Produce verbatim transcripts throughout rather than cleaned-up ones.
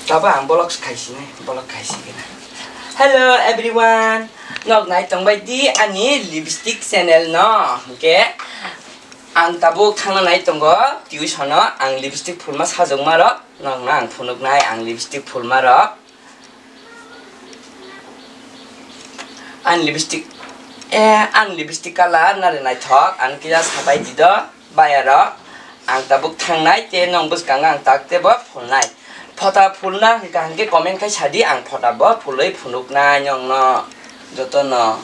Tabo ang vlog khaisini, vlog khaisigina. Hello everyone, nok nai tongbai di ani lipstick channel no. Hingke ang tabuk thangna nai tongo tuition o, ang lipstick phulma sajokma rok, nok no ang phunuknai ang lipstick phulma rok. Ang lipstick, eh, ang lipstick color nari naithok, ang kisa sabai di do, bayaro. Ang tabuk thangnai, te nong bwskango ang tak tebo phulnai. Phota phulna hwnkha hwnkhe comment khai sadi, ang phota bo phulwi phunuknai nongno jotono.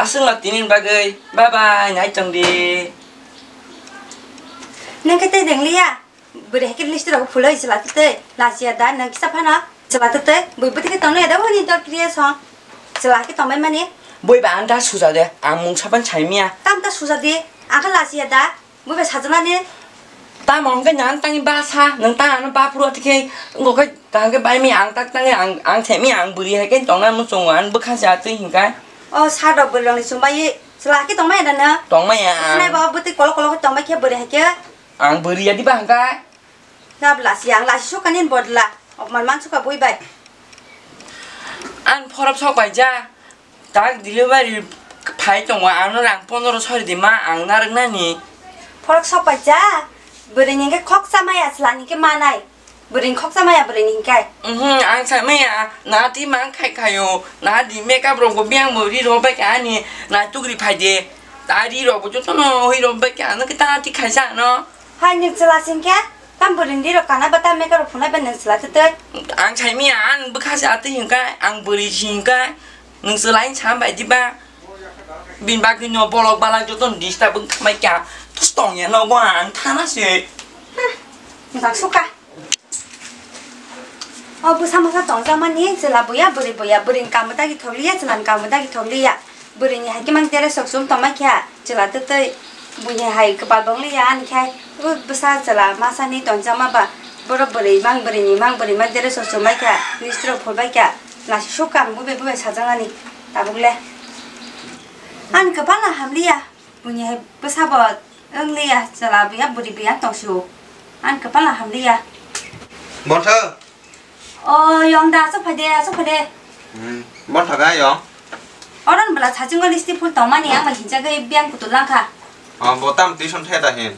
Aswkno tinin bagwi, bye bye, nai tong di. Nang khe tei deng liya? Bwrwi hai khe lipstick rok phulwi chwla twtwi lachiya da, nang kisa phano chwla twtwi bui bwtwi khe tongno ya da, hwnwi dol kriya song chwla hai khe tongbai mani. Bui ba ang da suja de, ang mung sapan sai miya. Tam ta suja di, ang khe lachiya da, bui ba sajaknani. Tamo hwnkhe nang tangni basa, nang tang ano baphuru atikhe, wngkha kaham khe bai miya ang tak tangwi ang, ang se miya ang bwrwi hai khe tongna muchungo, ang bwkha se atwi hwnkha. O sat rok bwrwi rokni chumbai chwla hai khe tongmaya da no? Tongmaya. Nai ba bwtwi kolok kolok khe tongbai khe bwrwi hai khe. Ang bwrwi ya diba hwnkha? Nab lasi, ang lasi sukha nini bodla. Opman man sukha bui bai. Ang phorok sok bai ja. Tak delivery phai tongo, ano rang pondro sori di ma, ang narwk nani. Phorok sok bai ja. Bwrwi ni hwnkhe khok chamaya, chwla ni hwnkhe manai. Bwrwi ni khok chamaya, bwrwi ni hwnkhe. Mhm, ang sa maya, na ti mang khai khayo, na di makeup rok bo biang bo ri ro bai ka ani, na tugri phai de. Ta ri rok bo jotono hui ro bai ka, ano kita ti khai sa no. Hai nwng chwla singkhe, tam bwrwini rok kana ba tam makeup rok phunai ba nwng chwla twtwi. Ang sai miya, ang bwkha se atwi hwnkha, ang bwrwi si hwnkha, nwng chwla wng sa bai diba? Bini bagwi no bolok balak joto disturb wng khamai kha, tus tong ya nogo ang thana se. Hmm, nwng sukha. O bwsa masa tongjakmani chwla buya, bwrwi buya, bwrwini kaam bo dagi thokliya, chwlani kaam bo dagi thokliya. Bwrwini hai khe mang tere sok sum tongma kha, chwla twtwi buini hai kwpal bong liya ani khai. O bwsa chwla masani tongjakma ba, borok bwrwi mang, bwrwini mang, bwrwi mang tere sok sum bai kha, lipstick rok phul bai kha, lasi sukha bube bube sajaknani tabuk le. Ani kwpal no hamliya. Buini hai bwsa bo wng liya, chwla buya, bwrwi buya tong sio. Ang kwpal no ham liya. Bontho. O, yong da, aswk phai de, aswk phai de. Hmm, bontho ga yong. Oron bwla sachingo lipstick phul tongmani, ang bai hinjagwi biyang kutul langkha. O, bo tam tuition thaya da hin.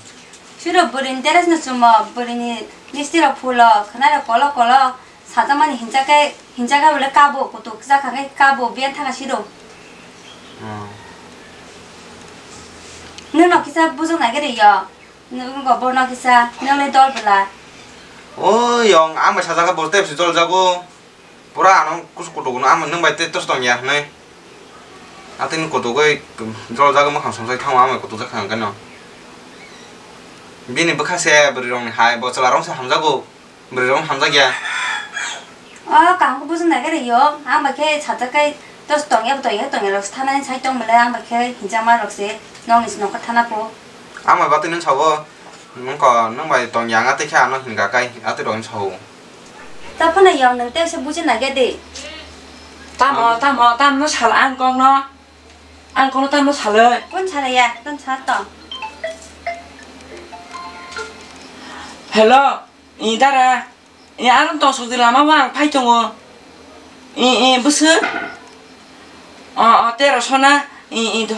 Siro bwrwini dress no chumo, bwrwini lipstick rok phulo, khwnai rok kolo kolo. Sajakmani hinjakhe, hinjakhe bole kabo, kutuk jakha khe kabo, biyan thangkha siro. Hmm. Nwng no kisa bujok nai khe ri yo. Nwng go bo no kisa, nwng le dol bwla. O yong, ang bai sajak bo tei bisi dol jago. Pura ano kus kutuk no, ang nwng bai tei tos tong ya hwnwi. Atini kutuk oi dol jago, mwkhang song sai thango, ang bai kutuk jak kha hwnkhe no. Bini bwkha se bwrwi rok ni hai, bo chwla rok se hamjago. Bwrwi rok hamjak ya. O, kaham khe bujok nai khe ri yo. Ang bai khe sajak khe tos tong ya, tong ya, tong ya rok se thanani sai tong bwle, ang bai khe hinjakma rok se nokni se nokha thana kho. Ang bai batwi nung sao. Nung ko, nung bai tong ya, ang atwi khe ano hinga kai, atwi rok ni sao. Ta phano yong nung tei se bujok nai khe di. Tamo, tamo, tamo no sal ang kok no. Ang kok no tamo sal oi. Kun sal ya, tamo sal tong. Hello. I dara, i ano tosok di lama o ang phai tongo. I, i bwswk? O, o, tero sona, i, i do,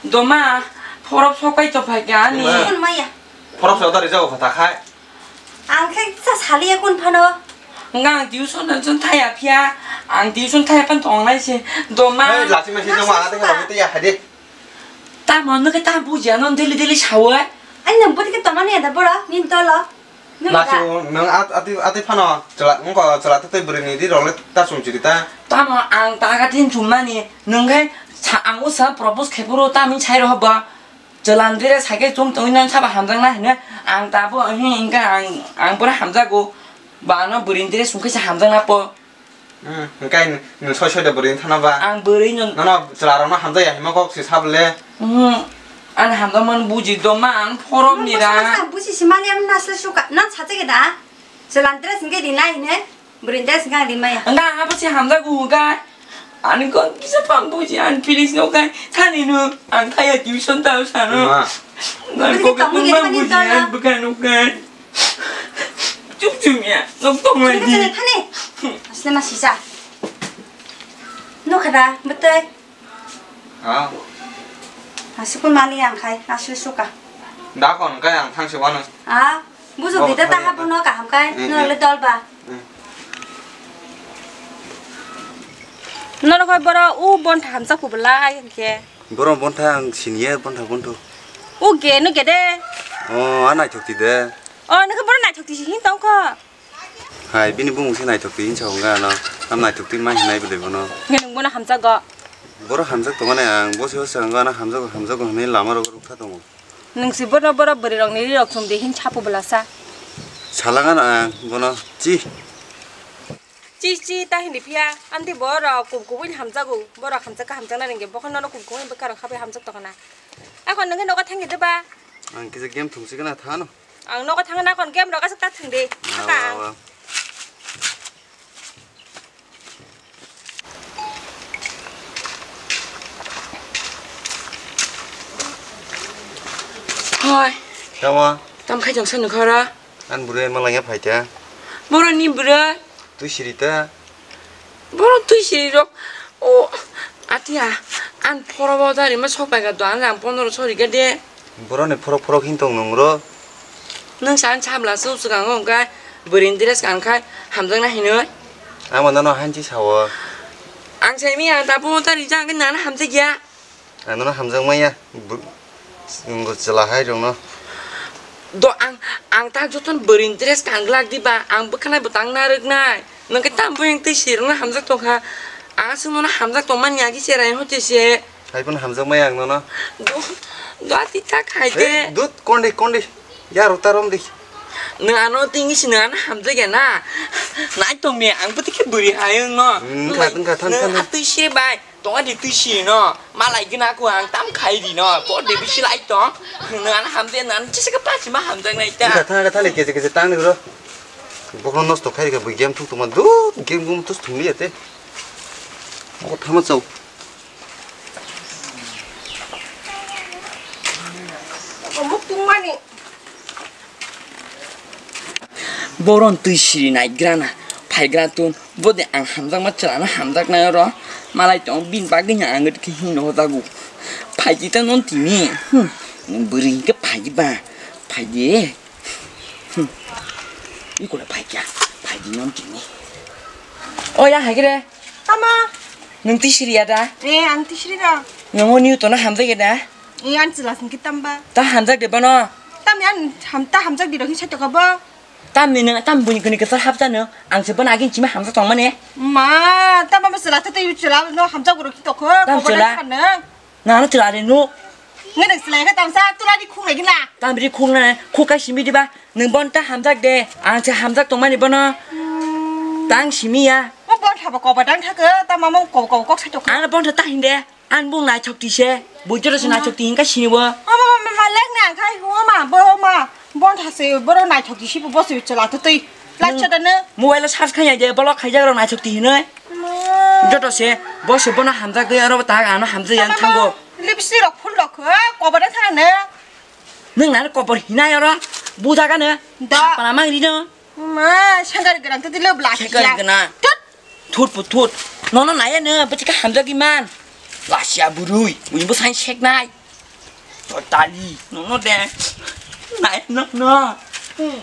doma, phorok sok pai to phai kha ani. Ima. Phorok sok dari jago kha ta khai. Ang khe sa saliya kun phano. Nga ang tuition no chun thaya phiya, ang tuition thaya phan tong nai se. Doma. Hey, lasi masi doma, ang tengka lama tei ya khai de. Tamo nokhe ta buji ano daily daily sawo. Ani nang bwtwi khe tongmani ada bora, nini tolo. Nung Lasi da. Nung at-, ati, ati phano chwla, wngkha chwla tei bwrwi ni ri rok le ta sum chiri ta. Tamo ang ta kha tin chum mani, nung khe sa, ang usa propose khai phuru ta min sai rw ba. Chwla ni ri re sai khe chum tongwi nang sabo hamjak na hino. Ang ta bo, hi, hingkha ang, ang pura hamjago. Ba ano bwrwi ni ri re sum khe se hamjak na po. Hmm, hingkhe nwng soi soi da bwrwi wng thana ba? Ang bwrwi no. Nono chwla rok no hamjak ya hima kok se sabo le. Hmm, ang hamjak man buji do ma ang phorom ni ra. Nang bwsa bwsa buji si mani ang nasle suka, nang sacha ge da? Chwla ni dress hingkhe rinai hine, bwrwi ni dress hingkhe ang rimaya. Hingkhe ang abo se hamjak u hingkhe. Ani kok kisa pang buji ang feelings no kai. Thani no, ang thaya tuition ta sano. Ma. Ang kok tong tong ma buji ang bwkha no kai. Chup Chwngya, nok tong lai di. Thani, thani. Asle ma sisa. Nukha da, bwtwi. Ah. Asukun mali ang khai, asle suka. Da kon kai ang thangsi wano. Ah, bujuk di da taha buno kaham kai, eh, no le dol ba. Eh. Nono khai boro u bon tham sa kubla ai ke. Boro bon tha ang siniya bon tha bon tho. U ge no ge de. Oh, a naithok ti de. Oh, nokhe boro naithok ti si hin tong kho. Hai, bini bumung se naithok twi hinsa hwnga ano. Am naithok twi ma hinai bwlai bono. Nge nwng bono hamjago. Boro hamjak tongmani ang, bo se hwsa hwnga ano hamjago, hamjago hwnwi lama rogo rwkha tongo. Nwng se bono boro bwrwi rokni ri rok chum di hin sapo bwlasa. Salangano ang bono chi. Chi chi ta hindi phiya, amtwi borok kub kubui hamjago, borok hamjak kha hamjaknai rwngya, bokhorok nono kub kubui bwkha rok habai hamjak tongkha na. Akhon nwng nogo thangya de ba? Ang kisa game thungsi gana thano. Ang nogo thangna kon game rok aswk ta thwng di. Thaka ang. Awa, awa. Hoi. Tamo? Tam khai jong sanu khara. An bwrwi malangya phaita. Boroni bwrwi. Twi sirita. Borok twi siri rok. O, atia, an phoro bo dari ma sok pai ga do, an ang pondro sori ga de. Borok ni phorok phorok hin tong nung ro. Nung sa an sabla su swkang o ga bwrwi ni dress kan khai hamjak na hinoi. Amo nono hanchi sao. Ang sai mi ang ta bo dari jang ke nana hamjak ya. Ang nono hamjak maya. Nwng chwla hai rwngno. Do ang, ang ta jotono bwrwi ni dress kan glak diba, ang bwkhanai bo tang narwknai. Nwng khe tamo yang twi sirwkno hamjak tongkha. Ang aswk nono hamjak tongmani agi cherai hote se. Hai phano hamjak maya ang nono. Do, do ati ta khai de. Hey, dut, kondi, kondi. Ya rota rom di. Nwng ano tingwi si nwng ano hamjak ya na. Nai tong me, ang bwtwi khe bwrwi hai wngno. Hmm, wngkha, wngkha, than, nwng than, than. Atwi se bai. Tonga di twi si no, malai gina ku ang tam khai di no, bo de bisi lai tong, nang hamde nan chisi ka pasi ma hamjak nai ta. Gatha gatha le kese kese tang ni bro. Bokno nosto khai ka bui game thuk tuma du game gum tus thum liya te. Bok thama chau. Muk tung mani. Boron twi siri naigrana, phaigra tun, bode ang hamjakma chwlano hamjaknai oro, malai tongo bini bagwino ang khe hino hojago. Phaidi ta non tini, hmm, bwrwi hinkhe phaidi ba, phaidi, hmm, ikole phaikya, phaidi non tini. O ya haikhe re. Tamo? Nwng twi siri ya da? Eh, ang twi siri da. Nwng o Newton no hamjakya da? Eh, ang chwla sing khe tamba. Ta hamjak de bono? Tam ya, ham, ta hamjak di rok hinsa tokha bo. Tamni nwng, tam buini kwnwi kwchar hapjano, ang se bono agin chima hamjak tongmani. Ma, tamo chwla tei chwla no hamjak rok tokho, tam chwla? Nang no chwla rw nuk. Nge nang chwla khe tamsa tula di khung lagi na. Tam ri khung na, khung kai simi diba? Nwng bono ta hamjak de, ang se hamjak tongmani bono. Tang simi ya. Mo bon thabo koba dang thakhe, tamo mo koba koba kok sai tokha. Ang bono ta hinde. Ang bung naithok tise, buitoro se naithok ti hinka sini bo. Ama ma ma lek na khai ho ma bo ma bon thase boro naithok tisi bo se chwla to tei. Lak chada ne. Mobile charge khai de block khai jagrok naithok ti hinoi. Joto se bo se bono hamjak de aro ta ano hamjak yang thango. Lipstick rok phul rok kho koba da thana ne. Nwng nang kobor hinai oro bujaga ne. Da. Pala mang rino. Ma, sengkari gwnang tei tei lwb lachi ya. Sengkari gwnang. Tut. Thut pu thut. Nono naya no, bwchika hamjagwi man. Lasia bwrwi, buini bwsai seknai. Totally, nono de. Naya no, no. Hmm.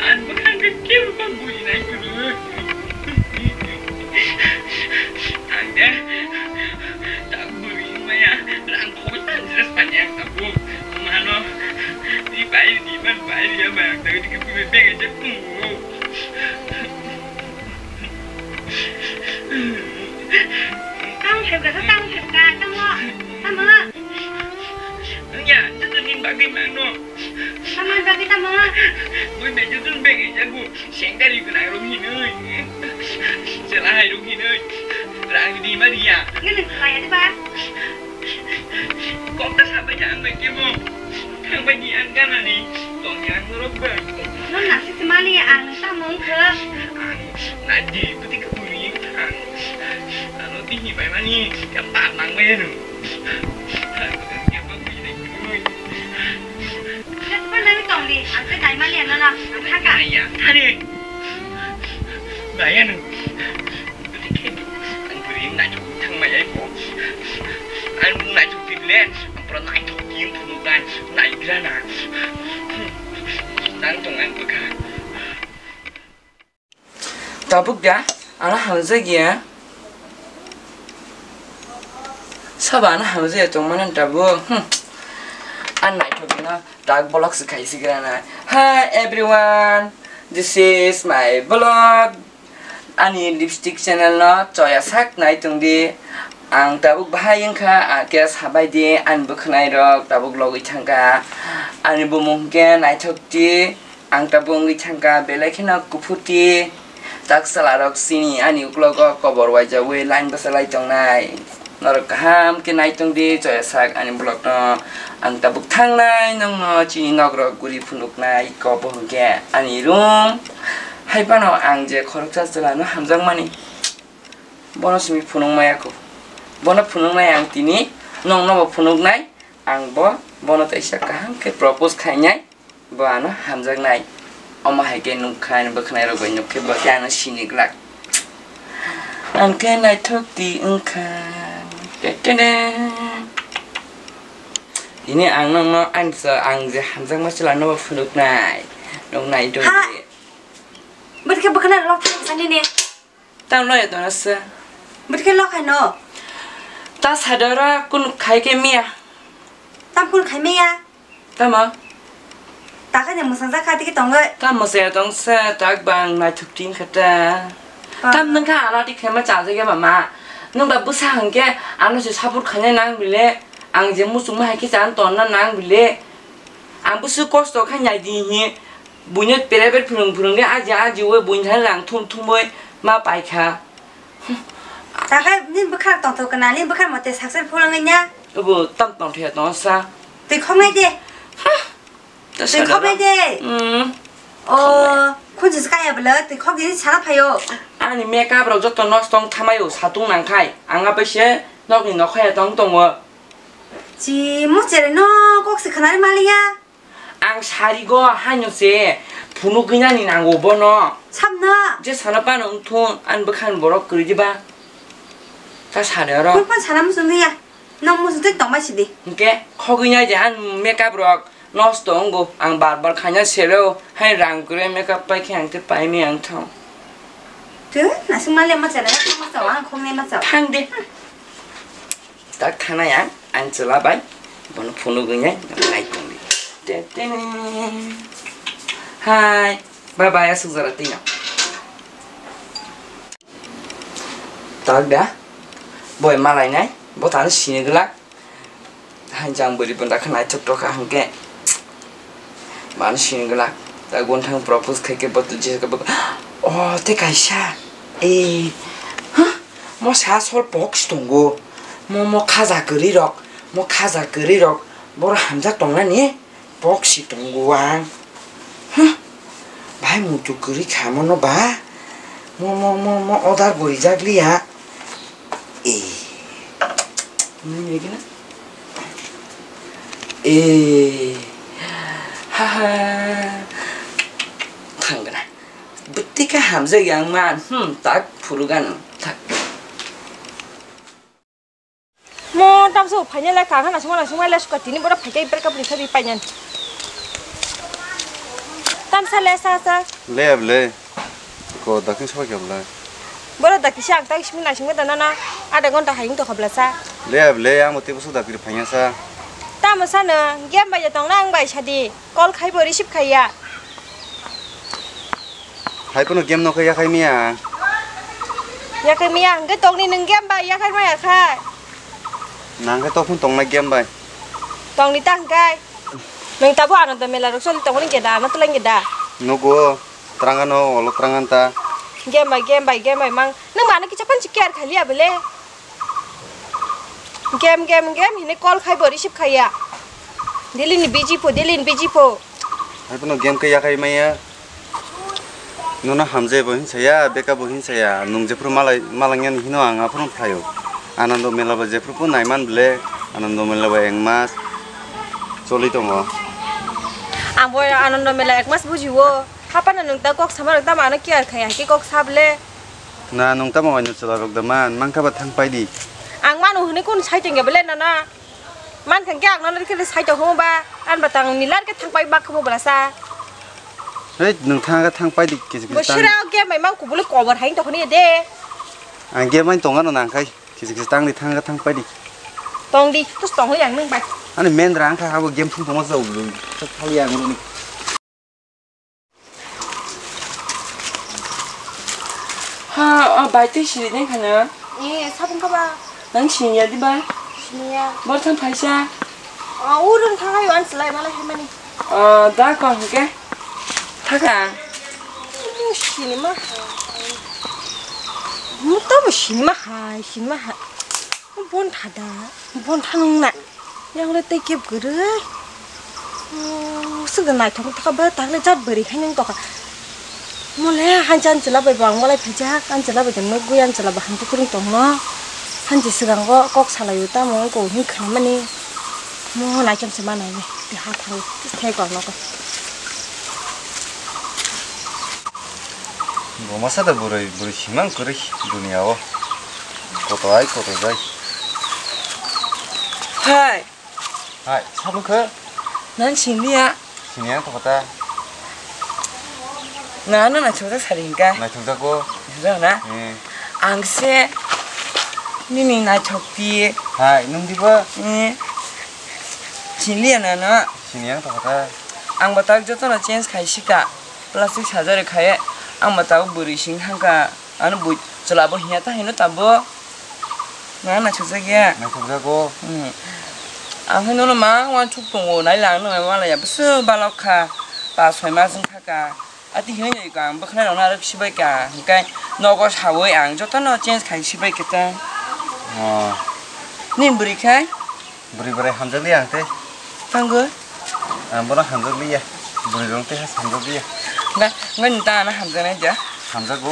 Ang bwkhang khe kebo bang bujinai kwrwi. Ang de tak bwrwi wngmaya, rang khobwi tang jira sani ang tabuk. Mano, ni bai ni man bai ya bai ang tak dikhe bwrwi bege je pungo. Tamo sepka, tamo sepka, tamo, tamo. Wngya, joto nini bagwi mano. Tamo bagwi tamo. Bui bai joto bagwi jago, sengkari gwnang rok hinoi. Chela hai rok hinoi. Rang di ma riya. Nini khlaiya diba? Kok ta sabai ya ang bai kebo. Thang bai di ang ganani. Kok ya ang norok ba. Nung nasi semani ya ang tamo wngkha. Ang Adi, pati ka buri yang thang. Ano tini bai mani, yang tak nang bai anu. Nang tong di, ang te dai mani ano na, ang thang ka. Naya, thani. Naya nu. Ang buri yang nai thang mai ai po. Ang nai thang di le, ang pro nai thang di yang thang nai, nai gra na. Nang tong ang baka. Tabuk da, ano hamjak ya. Sabo ano hamjak ya tongmani tabuk. Hmm. Ang naithok no tak vlog se khai si grana. Hi everyone, this is my vlog. Ani lipstick channel no choya sak nai tong di. Ang tabuk bahai wngkha, ang khe sabai di, ani bwkhwnai rok tabuk logwi thangkha. Ani bumung khe naithok di. Ang tabuk wngwi thangkha, belai kheno kuphuti. Taksalarok chini ani uklogo kobor waijawi line bwchalai tongnai. Norok kaham khe nai tong di, choya sak ani vlog no. Ang tabuk thangnai nongno chini nokrok guri phunuknai kok bo hwnkhe ani room. Hai phano ang je khoroksa chwla no hamjakmani, bono simi phunuk maya kho. Bono phunuk nai ang tini, nongno bo phunuk nai, ang bo bono teisa kaham khe propose khainai. Bo ano hamjaknai. Omo hai khe nukha ani bwkhwnai rok bai nuk khe bo khe ano sini glak. Ang khe naithok di wngkha. Tetene. Tini ang nokno ani sa ang je hamjakma chwla no bo phunuknai. Nuk nai do. Ha! Bwrwi khe bwkhwnai rok thang sani ni. Tam loya tong sa. Bwrwi khe lokhai no. Ta sadara kun khai khe miya. Tam kun khai miya. Tamo? Takhai de mwsang jak kha tiki tongwi. Tam mwsaya tong sa, tak bang naithok tin kha ta. Ah. Tam nung kha ano ti khe ma cha jak ya mama. Nung ba bwsa hwnkhe ano se support khaina nang bile. Ang je muchung ma hai khe chan ton na nang bile. Ang bwswk kosto kha nai di hi. Buino private phwrwng phwrwngwi aji aji wi buini thani rang thum thumwi ma paikha. Takhai nini bwkhak tongthok kana, nini bwkhak mote successful wngwi nya? Obo tam tongthok ya tongsa. Twi khoknai de. Twi khoknai de. Hmm. O, khunju kaya bwle, twi khok di sana phaio. Ani makeup rok joto nosto wng thamaio, satung nangkhai. Ang apaise nokni nokhaya tong tongo. Chi mo chere no kok se khnari maliya. Ang sarigo haino se phunugwi nani nango bono. Samno. Je sana pano wngthun, ani bwkhani borok kwrwi diba. Ta sani oro. Phun phun sana muchung ya. Nang muchung twi tongma sidi. Hwnkhe khogwi nai de ani makeup rok nosto wngo. Ang bar bar khaina sero. Hai rang kwrwi makeup pai khe ang tei pai mi ang thang. Twi nasing mali ma chana ma chao ang khong nai ma chao. Thang de. Tak thanai ang, ang chwla bai, bono phunugwi nai, nai tongdi. Te, te, ne. Hai, bye bye, aswk jora tino. Tak da, boi malai nai, bo tano sini glak. Hai jang bwrwi bwndakhe naithok tokha hwnkhe. Mano sini glak. Ta gon thang propose khai khe bo je khe bo. Oh, te kaisa. Eh. Huh? Mo sa sol box tongo. Mo, mo khaja kwrwi rok. Mo khaja kwrwi rok. Boro hamjak tongnani box si tongo ang. Huh? Bahai muitu kwrwi kha mono ba. Mo, mo, mo, mo order gorijak liya. Eh. Nini gina? Eh. Ha ha. Thang gana. Bwtwi khe hamjak yang man. Hmm, tak phuru gana. Tak. Mo tamsa phaina le kha na sungma na sungma le suka tini bora phaikhe bel kapri khabi painan. Tamsa le sa sa. Le ab le. Ko dakin saba kya bla. Bora dakisa ang tak simi na simi dana na. Ada gonta hayung to khabla sa. Le ab le ang mati busu dakir phaina sa. Tamo sa no game bai tong na ang bai sadi. Call khai bo receive khaiya. Hai phano game no khe yakhai miya. Yakhai miya, hwnkhe tongni nwng game bai yakhai maya khai. Nang khe tophon tongnai game bai. Tongni ta hwnkhe. Nwng tabuk ano da mela rok soni tongmani geda, ano twlang geda. Nugo, trangano, olo trangan ta. Game bai, game bai, game bai mang. Nwng mano kicha phan si care khaliya bele. Game, game, game hinwi call khai bo receive khaiya. Daily ni busy pho, daily ni busy pho. Hai phano game khe yakhai maya. Nono hamjai bo hinsaya, beka bo hinsaya, nwng jephru malai, malangyani hino ang aphuru phaio. Anando mela bo jephru pho naiman ble, Anando mela bo ek mas choli tongo. Ang bo Anando mela ek mas bujiwo. Hapano nwng ta kok sama rok tamo ano care khai, hakhe kok sa ble. Na, nwng tamo waino chwla rok da man, mankha ba thang pai di. Ang manu hwnwi kun sai tongya ble nono. Man khe ang nono khe sai tong hwnba, an ba tang nilar khe thang pai bak khe bo bwlasa. Hei, nwng thang khe thang pai di, kisa kisa tang. Bo sira game bai mang kubuli cover hai tong khoni de. Ang game bai tong ano nang khai, kisa kisa tang di thang khe thang pai di. Tong di, tus tong hoi ang nwng bai. Ani men rang kha abo game thung tong sa u, thali ang ni. Ha, o bai twi siri den khana. Eh, sabun kha ba? Nang siniya di ba? Siniya. Bor thang phaisa. O, urun thang ayo an slai malai hai mani. O, da ko hike. Thaka. Mo sini ma hai. Mo to mo sini ma hai, sini ma hai. Bon thada, bon thanung na. Yang le tei kep kwrwi. Oh, swk da naithok wngkha ba, takle jat bwrwi khe wng tongkha. Mole han chan chwla bai bo ang walai phaijak, an chwla bai tong nugwi, an chwla bo hamkhe kwrwng tongno. Hanchi swkango kok salaio tamo wngkha hwnwi khnamani. Mo naichom se ma nai le, tei ha thang, tei thai kok nogo. Bo masa da bwrwi, bwrwi simang kwrwi duniya o. Koto ai, koto jai. Hai. Hai, sabun khe? Nang siniya. Siniya to kota. Na, na, na, chota sari hingka. Naithokjago. Naithokjago na? Eh. Ang se nini naithok pi. Hai, nung di ba? Eh. Siniya na, na. Siniya to kota. Ang batak joto no change khai sika. Plastic surgery khai. Ang batak bwrwi sing hangka. Ano bo chwla bo hiya ta hino tabo. Na naisukjak ya. Naisukjago. Hmm. Ang hai nono mang wansuk tongo, nai lang nang wala ya bwswk balok kha. Pas soi mas wng kha ka. Ati hino ya ka ang bwkhwnai rok no arok sibai ka. Hingkai nogo sawi ang joto no change khai sibai khe ta. Oh. Ni bwrwi khai? Bwrwi bwrwi hamjakliya ang tei. Tangwi? Ang bono hamjakliya. Bwrwi rok tei hamjakliya. Nga, nga ni ta ano hamjaknai ja? Hamjago.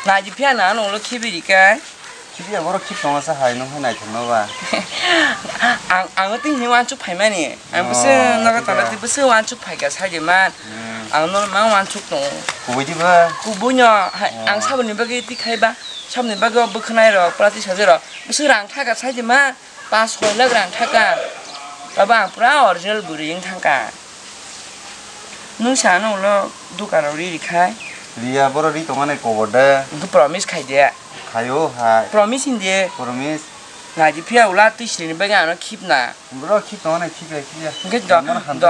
Naji phiya na ano ulo khibi rikai. Khibi ya borok khib tongo sa hai nung hai naithok no ba. Ang, ang tei hini wansuk phaimani. Ang bwswk nogo tala tei bwswk wansuk phaika saidi man. Hmm. Ang no mang wansuk tongo. Kubui di ba? Kubui no hai, ang saboni bagwi twi khai ba. Saboni bagwi o bwkhwnai rok, plastic surgery rok. Bwswk rang thaka saidi man. Pas soi lakh rang thaka. Abo ang pura original bwrwi wng thangka. Nwng sa ano ulo dukan rok ri rikhai? Riya, boro ri tongmani kobor de. Nwng promise khai de. Khaio hai. Promise hin de. Promise. Naidi phiya ula twi sini bagwi ano khibna. Boro khib tongmani khib ya, khib ya. Hwnkhe do,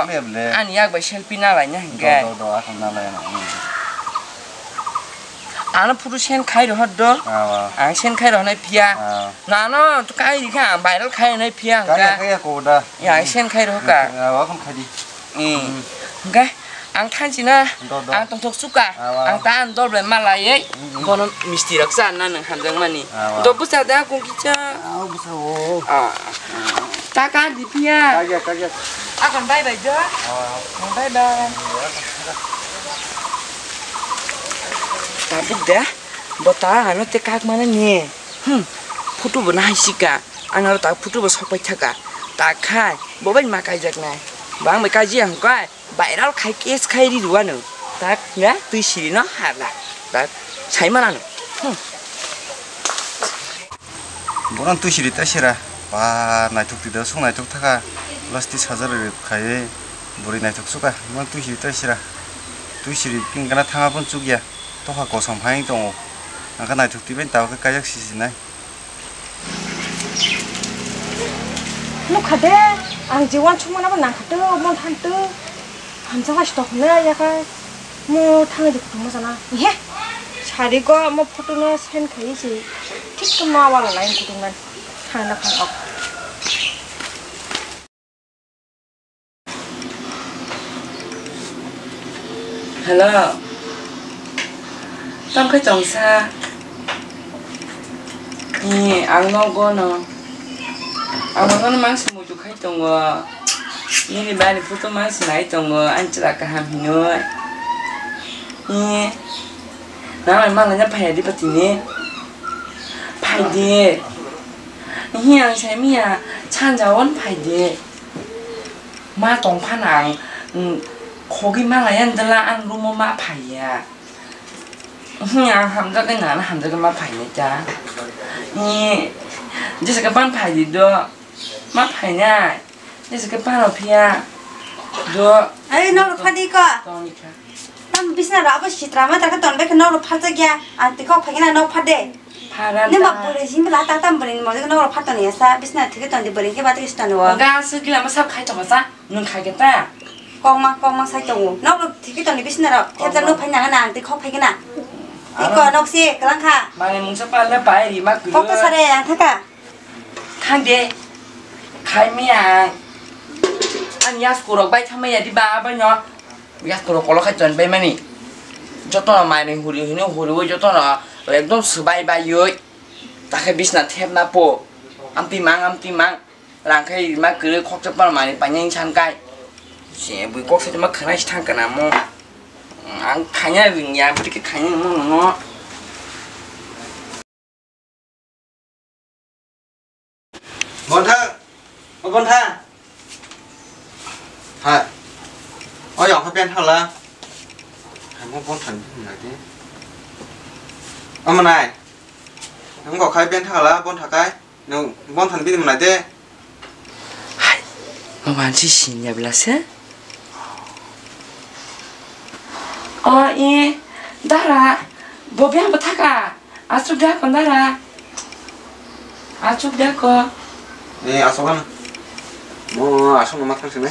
ani yak bai selfie na laina hwnkhe. Do, do, do, asal na laina. Ano photo send khai rohor do. Awa. Ang send khai rohnai phiya. Awa. Nano to kai rikha, ang viral khai nai phiya hwnkha. Kaya, kaya, koda. Ya, ang send khai rohka. Awa, kon khai di. Hmm. Hwnkhe ang thanchi na, do, do, ang tongthok suka. Awa. Ang ta ang dol bai malai. Hmm, hmm. Bono misti rok cha na nang hamjak mani. Awa. Do bwsa da kung kicha. Awa, bwsa o. Ah. Ta ka di phiya. Kaya, kaya. Akon bye bye do. Awa. Bye bye. Tabuk da. Bo ta ano te kak mana ni. Hmm. Photo bo nahai sika. Ang aro ta photo bo sok pai thaka. Ta khai. Bo bai ma kaijak nai. Bang bai kaji ang kai. Viral khai case khai ri ruwa no. Tak na twi siri no hala. Tak sai mana no. Hmm. Bono twi siri ta sira. Ba naithok twi da song naithok thaka. Plastic surgery khai. Bwrwi naithok suka. Bono twi siri ta sira. Twi siri pink kana thanga pon chukya. Tokha kosom hai tongo. Angkha naithok twi bai tabuk khe kaijak sisi nai. Nukha de, ang je wansukmano bo nangkha to, mon than to. Hamjak bai stok hwnwi ya kha. Mo thangwi de kutung mo sana. He. Sari go mo photo no send khai se. Thik to ma wala line kutung nan. Thang na thang ok. Hello. Tamo khe tongsa? Ni, ang nogo no. Ang nogo no mangsi muitu khai tongo. Nini bani photo mangsi nai tongo, ani chwla kaham hinwi. Eh, nang lai malai na phai di pati ni. Phai di. Hi ang sai miya chanja on phai di. Ma tong phan ang, mm, khogi malai an dela ang rumo ma phai ya. Hi ang hamjak na na hamjak ma phai ni ta. Ni jesa ka pan phai di do. Ma phai na. Jesa ka pan phiya. Do. Ai no phadi ko. Tong ni kha. Tam bisna ro abo sitra ma ta ka ton be ka no ro phar ja gya. Ang ti kok phai na no phar de. Phara. Ni ma ta. Bwrwi jin bla ta tam bwrwi ni mo no ro phar ton ya sa bisna thik ton di bwrwi ke ba ti ton wo. Ga su gila ma sab khai to sa. Nung khai ke ta. Kok ma kok ma sai to wo. No ro thik ton di bisna ro. Kok ma. Kep ja no phai na na ang ti kok phai na. Iko nok si kelang kha. Mane mungsa pa le pai ri ma ku. Kok to sare ang thaka. Thang de. Khai mi ang. Ang yas kurok bai thang ya di ba bai no. Yas kurok kolo khai ton bai mani. Joto no mai ni huri hini huri oi joto no ekdom swbai bai yoi. Takhe bisna thep na po. Amti mang amti mang. Rang khai ma kwrwi khoksa pal mani panyang san kai. Se bui kok sa ma khana si thang kana mo. Ang khanya ring ya bui ke khanya mo no. Bontha, o Bontha. Ha. O yang kha pen thala. Hai mo Bontha ni nai de. Ama nai. Ang kok khai pen thala Bontha kai. Nung Bonthan bini mwnai de. Hai, mo mansi sinya bela se. O, i, dara, bo biang bo thaka. Asuk da kon dara. Asuk da ko. E, asuk kan. Mo asuk nama thang sini.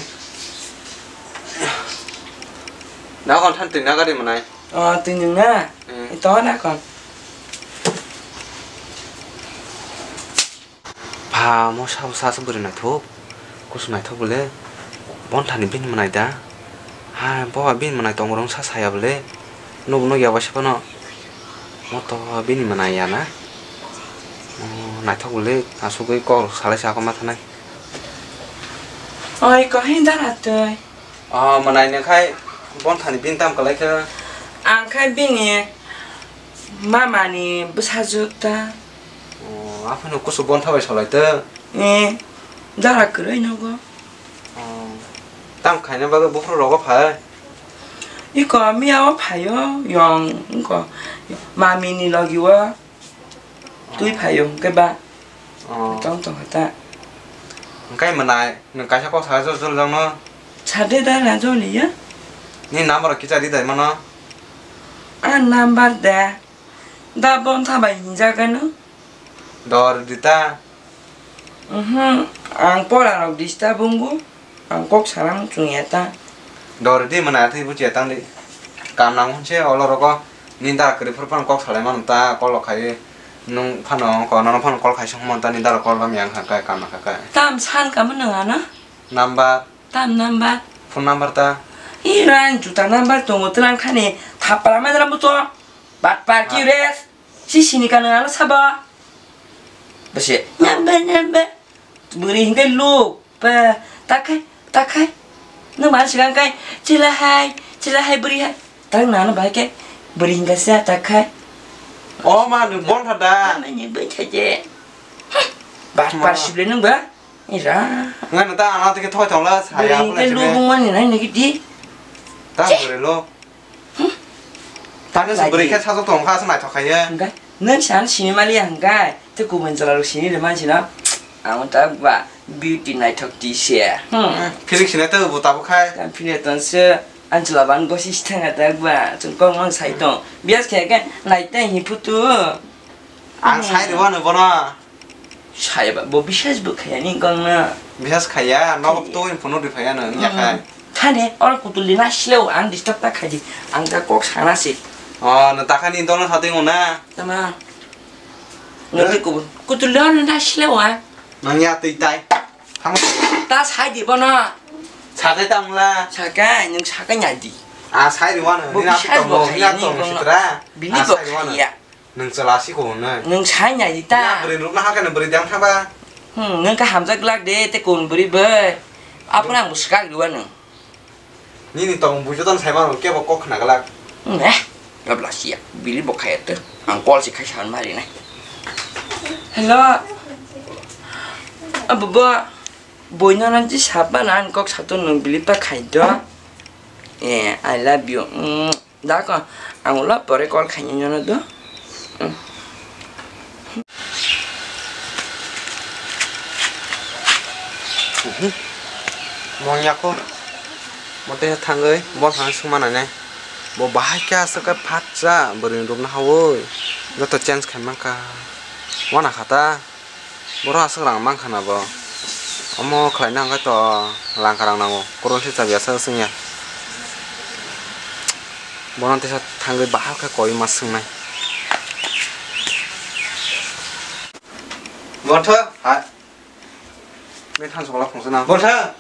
Da kon than tin da gari mwnai. O, tin na. Hmm. Ito na kon. Pha, mo sabo sa se bwrwi naithok, kusu naithok bole, Bonthani bini mwnai da, ha, bo bini mwnai tong rwng sa saya bole, nubo nukya waisa phano, mo to bini mwnai ya na, mo naithok bole, asugwi kok rok salai sa kok ma thanai. Oi, kohin dara twi? O, mwnai nw khai, Bonthani bini tam kwlai khe. Ang khai bini mamani bwsajwk ta. O, aphano kusu Bontha bai solai tw. E, dara kwrwi nogo. O, tam khaina bagwi buphuru rogo phai? Iko miya o phaio, yong, iko, mamini logi o. Twi phaio hwnkhe ba. Oh. Tong tong kha ta. Hwnkhe mwnai nwng kaisa kok sa jol jol jang no. Sa de da na jol ya. Ni number rok kicha ri dai mano. A number da. Da Bontha bai hinjak gano. Dor di ta. Mhm. Ang pora rok disturb wngbo. Ang kok sana muchung ya ta. Dori di mwnai atwi buchi ya tang di. Kam nang hwn se olo rogo nini dara kwrwi phuru phano kok salai mano ta kolo khai nwng phano ko nono phano kol khai song mano ta nini dara kol bam yang kha kai kam kha kai. Tam san kamo nwng ano? Number. Tam number. Phone number ta. I ran juta number tongo tlan khani thapra medra muto. Bat par ki res. Si sini ka nwng ano sabo. Bese. Number number. Bwrwi hwnkhe luk, ba, takhai, takhai. Nwng ma swkang kai, chila hai, chila hai bwrwi hai. Tak nano bai khe, bwrwi hwnkha sa takhai. O ma, nwng Bontha da? Ama ni bwtha je. Bat par sible nwng ba? Ira. Nwng ta ano tike thoi thong la, saya. Bwrwi hwnkhe luk bung mani nai nigi di. Ta bwrwi luk. Tani se bwrwi khe sajwk tong kha, se naithok kha ye. Hwnkhe nwng san sini mali ya hwnkhe, tei kubun chwla rok sini rwmani sino. Ang ta ba beauty naithok ti se. Hmm. Philik sini tei bo tabuk khai. Tang phile tong se, ang chwla ban gosi si thang ta ba, chwng kok mang sai tong. Bias khe khe nai tei hi phutu. Ang sai rwano bono. Saiba, bo bisas bo khaya ni gong na. Bisas khaya, nogo to in phone ri phaya no, ya khai. Thane, or kutul di na sleo, ang disturb ta khaji, ang ta kok sana se. O, no ta khani dolo sa ding na. Tama. No te kubun. Kutul di na sleo a. Nang ya tei tai. Thang. Ta sai di bono. Sakai tang la. Sakai, nung sakai nya di. A sai ri wano, bo ni na bisas to bo mo, ni khaya na ni to mo gong na. Sitra. Bini bo khaya. Nwng chwla si ko hwnwi. Nwng sai nai di ta. Ya bwrwi rukna hakhe nwng bwrwi dang thaba. Hmm, nwng kha hamjak glak de, tei kun bwrwi bai. Aphano ang bo swkak rwya nwng. Nini tong bujo ton sai mano, kebo kok khna glak. Eh, babla siya, bili bo khaya to. Ang call si khai san mari nai. Hello. Abo bo, boino nanti sapa nan kok satu nung bili pa khai do. Eh, I love you. Mm. Da ko, ang ulo pore call khaini nono do. Mong yako. Mote thangoi, bo thang suma nane. Bo bahai kya aswk khe phatsa, bwrwi rupna hawoi. Joto change khai mankha. Wana khata. Borok aswk rang mankha na bo. Omo khlaina hwnkhe to langka rang nango. Korol se chabi aswk swngya. Bono teisa thangwi bahai khe koi ma swngnai. Bortha, hai. Me than sokla phungsa na. Bortha.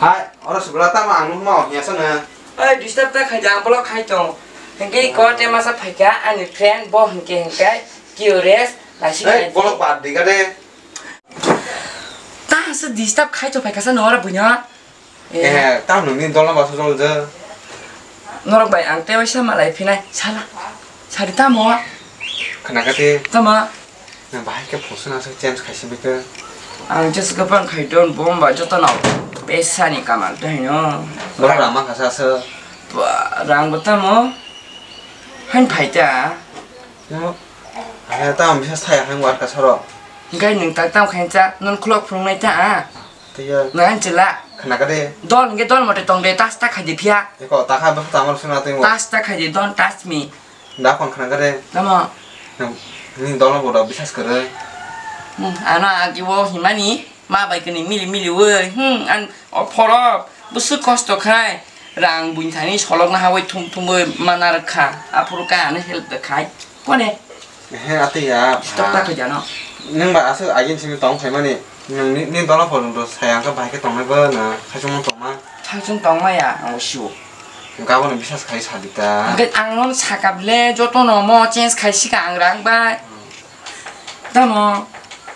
Hai, oro sibla tamo ang nukma o hiya sana. Oi, disturb ta khai, ang bolok khai tong. Hingke ko te masa phaika, ani friend bo hingke hingke curious, lasi Ei, khai. Bolok bad di gade. Ta se disturb khai to phaika sa nora bunya. Eh, tam nungni dola baso jol je. Norok bai ang te waisa malai phinai, sala. Sari tamo. Khana kate. Tamo. Nang bahai khe phusuna se change khai simi khe. Ang just gapang khai don bomba joto no. Pesa ni kamal to hino. Borok rang mankha sa se. Ba, rang bo tamo. Hain phai ta. No. Aya ta ang bisa saya hain war ka soro. Hingkai nung tak tam khai cha non khulok phunung nai ta a. Tiya. Nang chila. Khana kade. Don hingke don mote tong de tas ta khai de phia. Eko ta kha bwsa tamar suna twi mo. Tas ta khai de, don't touch me. Da kon khana kare. Tamo. Ni dolo bodo bisas kare. Hmm, ano agi wo himani ma bai kani mili mili woi. Hmm, an o phoro busu kosto khai rang buin thani solok na hawai thum thum woi mana rwkha. Aphuru ka ano help da khai. Kone? He ati ya. Stop ta khai jano. Nang ba asuk agin simi tong khai mani. Nang ni, ni dolo phoro do saya ka bai ke tong na ba na khai sung tong ma. Khai sung tong ma ya, ang siu. Gabon bisas khai sadi ta. Hingke ang non sakap le joto no mo change khai sika ang rang bai. Tamo.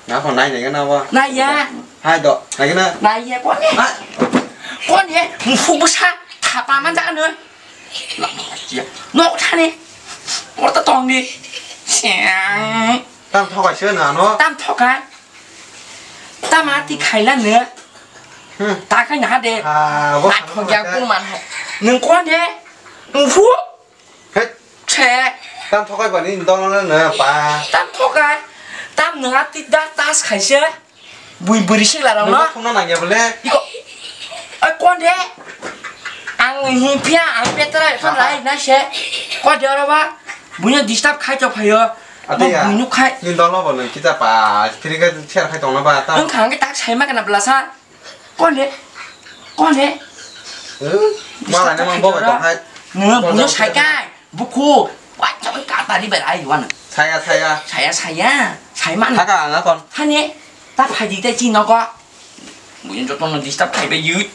Na ko nai nai na wa. Nai ya. Hai do, nai na. Nai ya, kon ye? Ha? Kon ye? Mufu busa, thapa man jaga no. Nok thani. Orta tong ni. Siang. Tam thokai se na no. Tam thokai. Tam ati khaila ne. Hmm. Ta khai na de. Ah, bo. Mat thok ya kun man hai. Nung kon de? Nung fu? Hei. Che. Tam thokai bani dong na na pa. Tam thokai. Tam nung ati da tas khai se. Bui buri sing la rong no. Nung thung na nang ya bole. Iko. Ai kon de? Ang hi pia ang petra kon lai na se. Kon de ro ba. Buino disturb khai chok phaio. Ate ya. Buino khai. Ni dong no bo nung kita pa. Phiri ka share khai tong na ba ta. Ang khang ke tak sai ma kana bla sa. Kon de? Kon de? Eh, malai nang bo bai tong hai. Nung buino sai kai. Buku. Wah, chok ka ta di bai ai wan. Saya, saya. Saya, saya. Sai man. Thaka ang kon. Hani. Ta phai di ta chi no ko. Buino joto no disturb khai bai yui.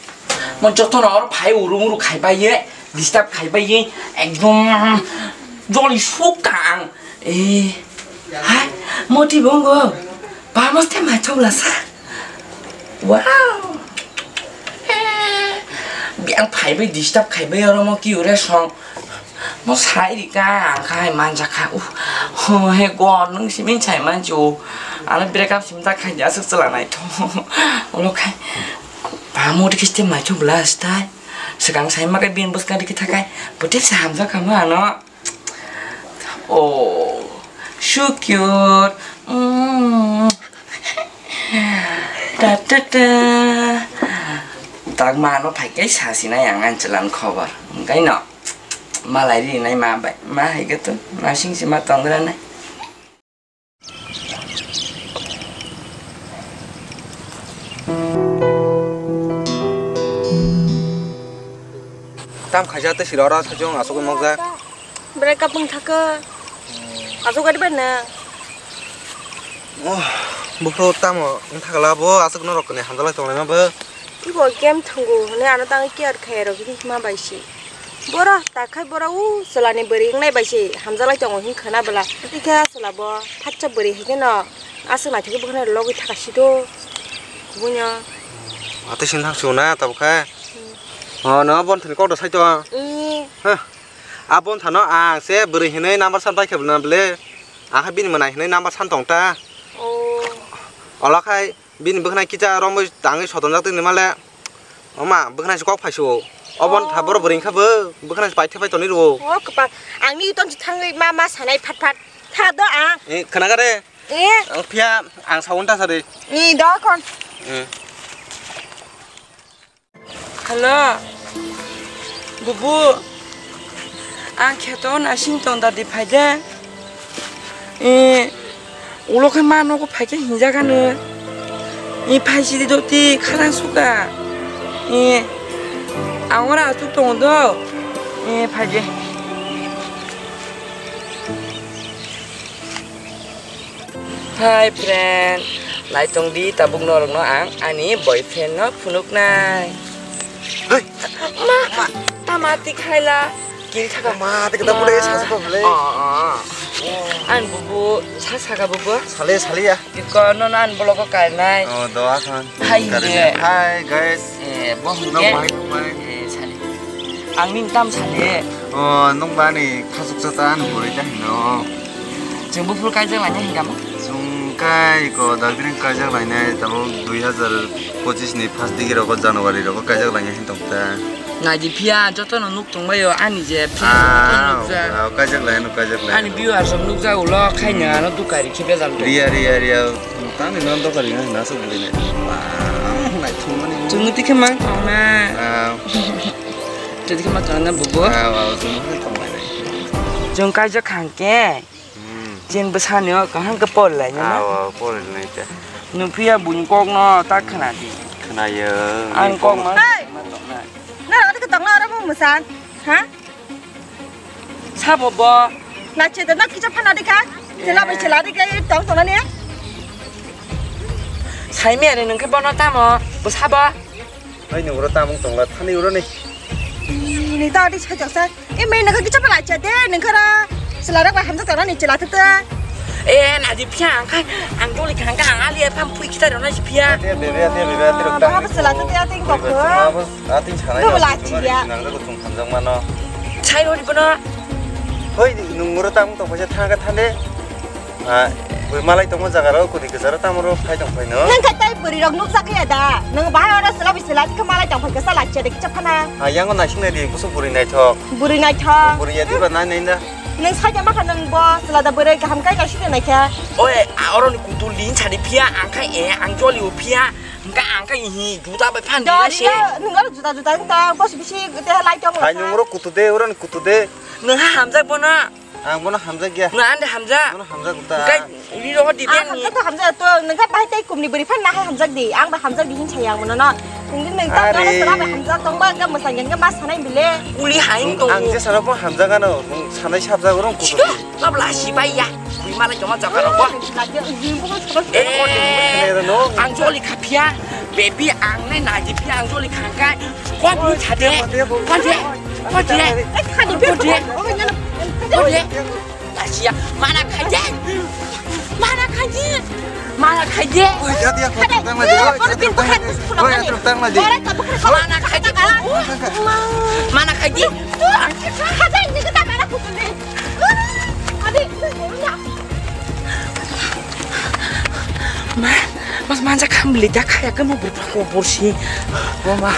Mo joto no or phai uru uru khai bai ye. Disturb khai bai ye. Ekdom. Joli suk ta ang. Eh. Hai, moti bongo. Vamos te macho blasa. Wow. Eh. Biang phai bai disturb khai bai oro mo ki ure song. Mo sai ri ka ang khai manja kha. Uh. Ho he go nung simin sai manju. Ano break up sim ta khai ja suk chala nai tho. Olo khai. Ba moti kiste macho blasa tai. Swkang sai ma khe bini bwskang rikhe thakai. Bote se hamjak kha ma ano. Oh, so cute. Mm. Ta ta ta. Tak ma no phai kai sa sinai ang an chwla ni khobor. Hwnkhe no. Malai rinai ma bai. Ma hai khe to. Ma sing se ma tong gra nai. Tam khaisa tei sira oro aswk chwng aswk mokjak. Break up wng thaka. Aswk gari bai na. Oh, buphuru tamo wng thakla bo aswk norok kwnwi hamjalai tonglaima bo. Ibo game thwngo hwnwi ano tangwi care khairok hima bai se. Boro takhai boro u chwlani bwrwi wngnai bai se hamjalai tongo hwn khwna bwla. Ikha chwla bo thaksa bwrwi hai kheno aswk naithok bwkhano logwi thaka sito. Buino. Atwi sini thang chuna tabukha. Hmm. Oh, no bon thani kok da saito. Ih. Ha. Aboni thano ang se bwrwi hinwi number san pai khe bwlana bwle. Ang khe bini mwnai hinwi number san tong ta. Oh. Ola khai bini bwkhwnai kisa romwi tangwi sotonjak tongni male. Oma bwkhwnai se kok phai su. Oboni tha borok bwrwi wngkha bo bwkhwnai se paithe pai tonwi rwo. Oh, kwpal. Ang ni ton thangwi ma ma sanai phat phat. Tha do ang. Eh, khwnaga re. Eh. Ang phiya ang sawi ta sari. Ni do kon. Eh. Hello. Bubu. Ang kheto nasing tong dadi phaide. Eh, ulo khe ma nogo phaikhe hinjak ano. Eh, phai sidi doti kharang suka. Eh, ang ora achu tong do. Eh, phaide. Hi friend, naitong di tabuk norokno ang ani boyfriend no phunuknai. Hei! Ma, ma, tama ti khaila. Kiri thaka. Ma, te kita bude sa sa ko bole. Oh, oh. An bubu, sa sa ka bubu. Sale, sale ya. Tiko no nan blogo kainai. Oh, doa khan. Hi, Kari de. Hi, guys. Eh, bo hwn Nong ke. Bahai nong bahai. Eh, sale. Ang ning tam sale. Oh, nong bani khasuk sa ta ano bore ta hino. Chwng buphuru kaijak lainai hinwi tamo? Chwng kai ko dagdring kaijak lainai, tabuk dui hazar pochis ni first digi rogo, January rogo kaijak lainai hin tong ta. Naidi phiya jotono nuk tongbaio ani je film Ah, nukjak. Ah, kaijak lai, ano kaijak lai. Ani viewers rok nukjak ulo khaina Hmm. ano dukari khe bejal tong. Riya, riya, riya. Tani no dukari na, na sok bini. Wow, nai thumani. Chwng twi khe mang tong na. Ah. Twi khe mang tong na bubu. Ah, wow, chwng twi tong lai. Chwng kaijak khang ke. Hmm. Chini bwsani o kaham khe porilainai na? Aw, aw, porilainai ta. Nwng phiya buini kokno ta khwnadi. Khwnayo. Ang kok ma. Hey! Ma tongna. Nang ani khe tongna oro mung mwsan? Ha? Sabo bo. Na chete na kicha phana dikha. Chela bai chela dikha tong tongna ne. Saimi ani nwng khe bono tamo? Bo sabo? Hai, nwng oro tamung tongla, thani oro ni. Ni ta di sajak sa. E, mai naga kicha pala cha de, nwng khara. Sela rak bai hamjak tara ni chela tete. E, na di phiya ang khai, ang doli khang ka, ang ali pham phui kita rona si phiya. Ate bebe, ate bebe, ate rok. Bahar sela tete, ate kok. Atin sanai. Ko la chi ya. Nang ko tung hamjak mano. Chai hori bono. Hoi, nwng oro tamung tong phaisa thanga thande. Ah, bui malai tongma jaga rok, kuni kwcharo tamo rok phai tong phai no. Nang khe tai bwrwi rok nukjak ya da. Nang bahai oro sela bi sela khe malai tong phai khe sala che de kicha phana. Ah, yango naising nai di, busu bwrwi naithok. Bwrwi naithok. Bwrwi ya diba nai nai da. Nang sai ma kha nang bo sela da bwrwi kaham kai naising nai khe. Oi, a oro ni kutul din sadi phiya, ang khai e, ang joli o phiya. Ang khai, ang khai hi, juta bai phan di se. Nang oro juta juta ta, bos bisi te lai tong. Hai nang oro kutu de, oro ni kutu de. Nang ha hamjak bono. Ang bono hamjak ya. Nang ande hamjak. Bono hamjak ta. Kai ri ro di ben ni. Hamjak to hamjak to, nang kha bai tai kum ni bwrwi phan na hai hamjak di. Ang ba hamjak di hin chaya ang bono no. Nang din nang ta Are. Bono sala ba hamjak tong ba ga masang ga mas sanai bile. Uli hai to. Ang je sara bo hamjak ano, nang sanai sabjak rong kutu. Lab la si bai ya. Bui malai joma jaka rok bo. Eh, ang joli kha phiya. Baby, ang nai naji phiya, ang joli khangkai. Kon ni thade. Kon de. Kon de. Kon de. Kon de. Lasia, mana khai de. Mana khai de. Mana khai de. Oi, jadi aku tang lagi. Oi, aku tang lagi. Oi, aku tang lagi. Mana khai de. Mana khai de. Khajai ni kita mana kutu ni. Ma, mas manja kham le da khaya kamo bur ko bur si. O ma,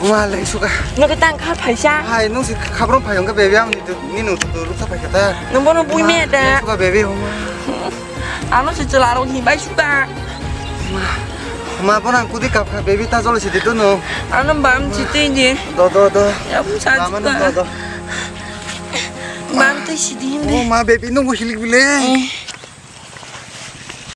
o ma le suka. Nang tang kha phaisa. Hai, nung si khabrong phai hongka baby ang ni tu, ni nung tu ruksa phai kata. Nung bono bui me da. Suka baby o ma. Ano si chela rong hi bai suka. Ma, ma bono ang kudi kap kha baby ta jolo si ditu no. Ano bam si te je. Do, do, do. Ya bu sa suka. Do, do. Bam te si din de. O ma baby nung hilik bile. Eh.